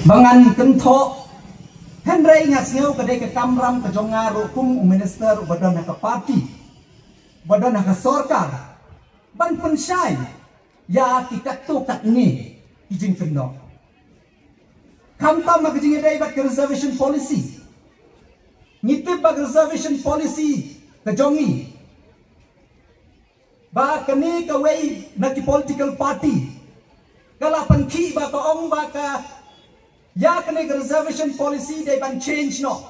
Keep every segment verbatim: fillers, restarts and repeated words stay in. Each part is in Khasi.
Ba ngan kynthoh, hynrei nga sngew ka dei ka kamram ka jong nga ruh kum u minister uba don ha ka party, ba don ha ka sorkar, ban pynshai ïa ki katto katne ki jingkynnoh. Khamtam ha ka jingïadei bad ka reservation policy. Ngi tip ba ka reservation policy ka jong ngi, ba kane kawei na ki political party ka la pynkhih ba ka ong ba ka ïa kane ka reservation policy dei ban change noh.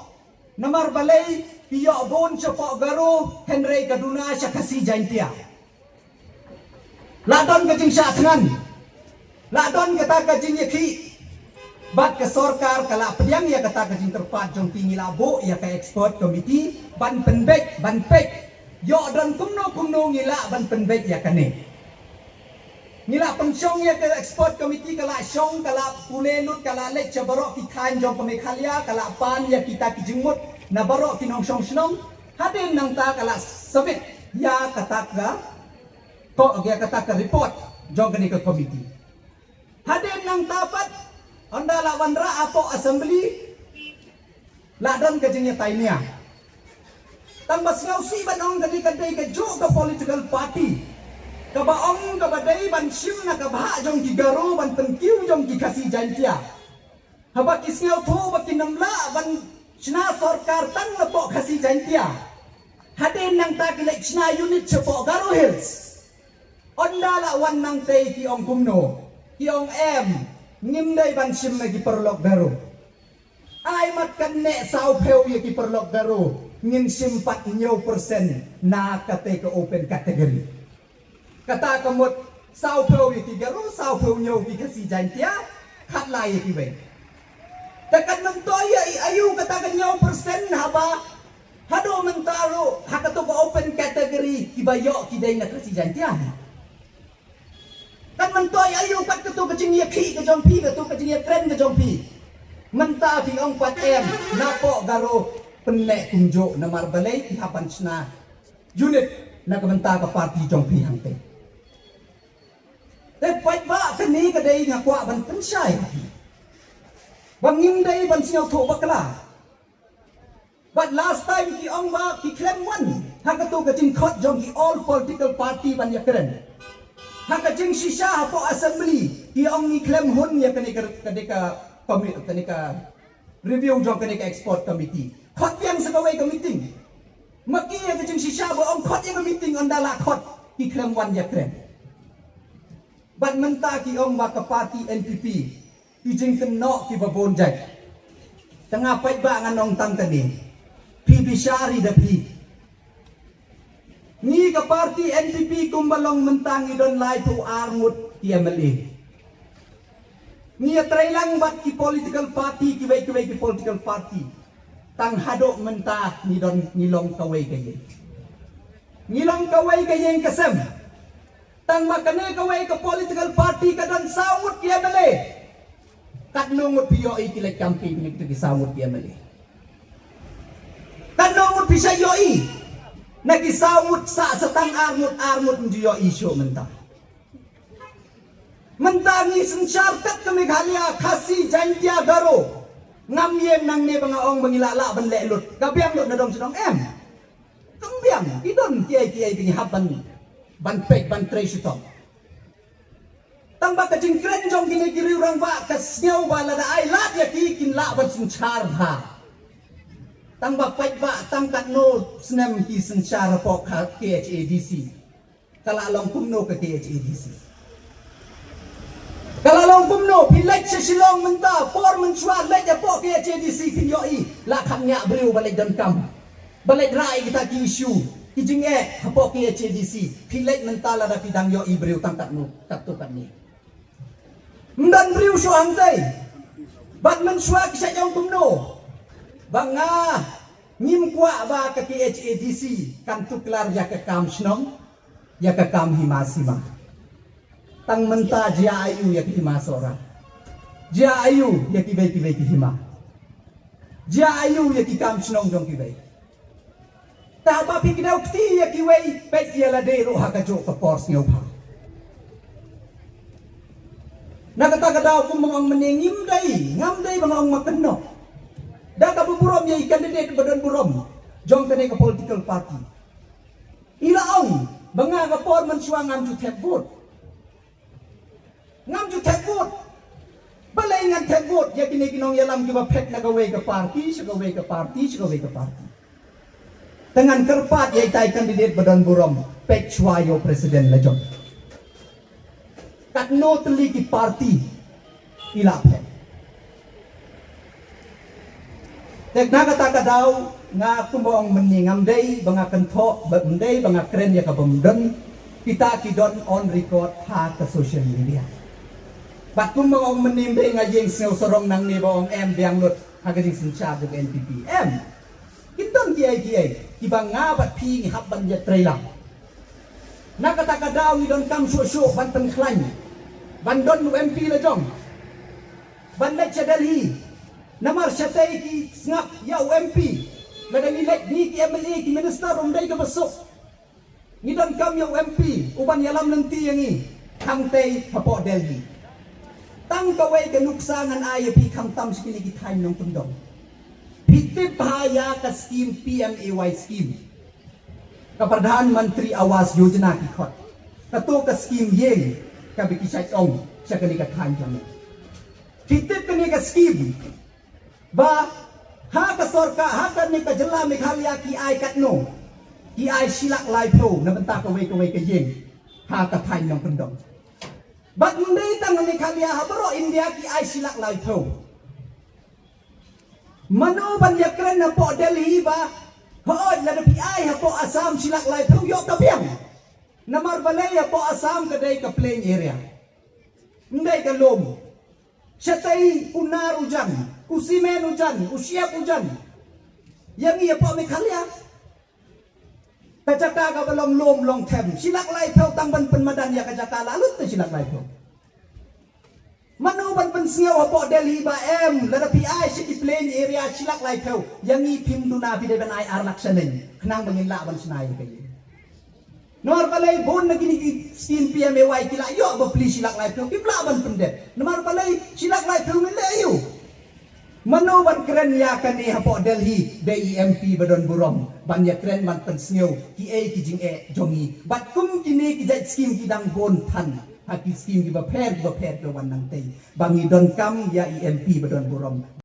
Namar balei ki ïoh bun shapoh Garo hynrei ka duna sha Khasi Jaintia. La don ka jingshah thngan, la don kata ka jingïakhih. Bad ka sorkar ka la pdiang ïa kata ka jingkyrpad jong phi, ngi la buh ïa ka expert committee ban pynbeit, ban peit ïoh don kumno kumno ngi lah ban pynbeit ïa kane. Ngi la pynshong ïa ka expert committee, ka la shong, ka la pule lut, ka la leit sha baroh ki thaiñ jong ka Meghalaya, ka la pan ïa kita ki jingmut na baroh ki nongshong shnong. Hadien nangta ka la submit ïa kata ka, ko ïa kata ka report jong kane ka committee. Hadien nangta pat, ynda la wanrah hapoh assembly, la don ka jingïatai nia. Tang ba sngewsih ban ong kane ka dei kajuh ka political party kaba ong kaba dei ban shim na ka bhah jong ki Garo ban pynkiew jong ki Khasi Jaintia. Haba ki sngewthuh ba kin ym lah ban shna sorkar tang napoh Khasi Jaintia, hadien nangta ki leit shna unit shapoh Garo Hills. Ynda la wan nangtei ki ong kumno? Ki ong em, ngim dei ban shim na ki paralok Garo. Ai mat kan neh sawphew ïa ki paralok Garo, ngin shim pat hynñiew percent na kata ka open category. Kata ka mut sawphew ïa ki Garo, sawphew hynñiew ki Khasi Jaintia, khatlai ïa kiwei. Te kan myntoi ïa i aïu kata ka hynñiew percent haba haduh mynta ruh ha kato ka open category kiba ïoh ki dei na Khasi Jaintia. Kan myntoi aïu pat kato ka jingïakhih ka jong phi, kato ka jingïakren ka jong phi. Mynta phi ong pat em, napoh Garo pynneh kumjuh, namar balei phi hap ban shna unit na ka bynta ka party jong phi hangtei. Te paidbah, kane ka dei nga kwah ban pynshai ha phi ba ngim dei ban sngewthuh bakla. Bad last time ki ong ba ki khlem wan ha kato ka jingkhot jong ki all political party ban ïakren. Ha ka jingshisha hapoh assembly ki ong ngi khlem hun ïa kane ka, kane ka komi-, kane ka review jong kane ka expert committee. Khot biang sa kawei ka meeting. Ma ki ha ka jingshisha ba ong khot ïa ka meeting, ynda la khot ki khlem wan ïakren. Bad mynta ki ong ba ka party N P P ki jingkynnoh kiba bun jait. Te nga paidbah ngan ong tang kane, phi bishar ïa da phi. Ngi ka party N P P kumba long mynta ngi don laiphew ar ngut ki M L A. Ngi ïatreilang bad ki political party, kiwei kiwei ki political party. Tang haduh mynta ngi don, ngi long kawei ka ïing. Ngi long kawei ka ïing ka sem. Tang ba kane kawei ka political party ka don saw ngut ki M L A. Katno ngut phi ïohi ki leit campaign na kito ki saw ngut ki M L A? Katno ngut phi sa ïohi na ki saw ngut? Sa, sa tang ar ngut, ar ngut ngi ïohi shuh mynta. Mynta ngi synshar kat ka Meghalaya, Khasi, Jaintia, Garo. Ngam ïeng nangne ba nga ong ba ngi lah lah ban leh lut. Ka biang lut na dong shnong, em? Kam biang. Ki don kiei kiei ba ngi hap ban, ban peit, ban trei shitom. Tang ba ka jingkren jong kine ki riew rangbah ka sngew ba lada ai lad ïa ki kin lah ban synshar bha. Tang ba paidbah, tang katno snem ki synshar hapoh ka K H A D C. Ka la long kumno ka K H A D C? Ka la long kumno? Phi leit sha Shillong mynta, por mynshuwa leit hapoh K H A D C phin ïohi la kham ñiah briew ba leit donkam, ba leit rai kita ki issue, ki jingeh hapoh K H A D C. Phi leit mynta, lada phi dang ïohi briew tang katno, katto katne. Ym don briew shuh hangtei. Bad mynshuwa ki sa ong kumno? Ba nga ngim kwah ba ka K H A D C kan tuklar ïa ka kam shnong, ïa ka kam hima sima. Tang mynta jia aiu ïa ki hima Sohra? Jia aiu ïa kiwei kiwei ki hima? Jia aiu ïa ki kam shnong jong kiwei? Te haba phi kdew kti ïa kiwei, peit ïa lade ruh ha kajuh ka por sngewbha. Na kata ka daw kumba nga ong mynne, ngim dei, Ngam dei ba nga ong ma kynnoh. Da kaba burom ïa i candidate ba don burom jong kane ka political party. I la ong ba nga ka por mynshuwa ngam ju thep vote. Ngam ju thep vote. Balei ngan thep vote ïa kine ki nongïalam kiba phet na kawei ka party sha kawei ka party sha kawei ka party. Te ngan kyrpad ïa itai candidate ba don burom, peit shuwa ïa u president la jong. Katno tylli ki party i la phet. Te na kata ka daw nga kumba ong mynne, ngam dei ba nga kynthoh, ba ym dei ba nga kren ïa ka bym don. Kita ki don on record ha ka social media. Bad kumba ong mynne, ym dei nga ïeng sngewsarong nangne ba ong em biang lut ha ka jingsynshar jong N P P. Em. Kin don kiei kiei kiba nga bad phi ngi hap ban ïatrei lang. Na kata ka daw ngi donkam shuh shuh ban pynkhlaiñ, ban don u M P la jong, ban leit sha Delhi. Namar shatei ki sngap ïa u M P. Lada ngi leit ngi ki M L A ki minister, ym dei kaba suk. Ngi donkam ïa u M P u ban ïalam lynti ïa ngi hangtei hapoh Delhi. Tang kawei ka nuksa ngan ai ïa phi khamtam sha kine ki thaiñ nongkyndong. Phi tip bha ïa ka scheme P M A Y scheme, ka Pradhan Mantri Awas Yojana ki khot. Kato ka scheme ïing kaba ki shait ong sha kane ka thaiñ jong ngi. Phi tip kane ka scheme ba ha ka sorkar, ha kane ka jylla Meghalaya ki ai katno? Ki ai shi lak laiphew na bynta kawei kawei ka ïing ha ka thaiñ nongkyndong. Bad ym dei tang ha Meghalaya, ha baroh India ki ai shi lak laiphew. Mano ban ïakren hapoh Delhi ba hooid lada phi ai hapoh Assam shi lak laiphew ïoh ka biang? Namar balei? Hapoh Assam ka dei ka plain area. Ym dei ka lum. Shatei u nar u jan, u simen u jan, u shyiap u jan. Ïa ngi hapoh Meghalaya, ka jaka kaba long lum long them, shi lak laiphew tang ban pynmadan ïa ka jaka la lut te shi lak laiphew. Mano ban pynsngew hapoh Delhi ba em, lada phi ai sha ki plain area shi lak laiphew, ïa ngi phim duna, phi dei ban ai ar lak shaneng khnang ba ngin lah ban shna ïa ka ïing. Namar balei? Bun na kine ki scheme P M A Y ki la ïoh ba plie shi lak laiphew, kim lah ban pyndep. Namar balei? Shi lak laiphew ngin leh aïu? Mano ban kren ïa kane hapoh Delhi? Dei i M P ba don burom ban ïakren, ban pynsngew kiei ki jingeh jong ngi. Bad kum kine ki jait scheme ki dang bun than ha ki scheme kiba pher kiba pher kiba wan nangtei, ba ngi donkam ïa i M P ba don burom.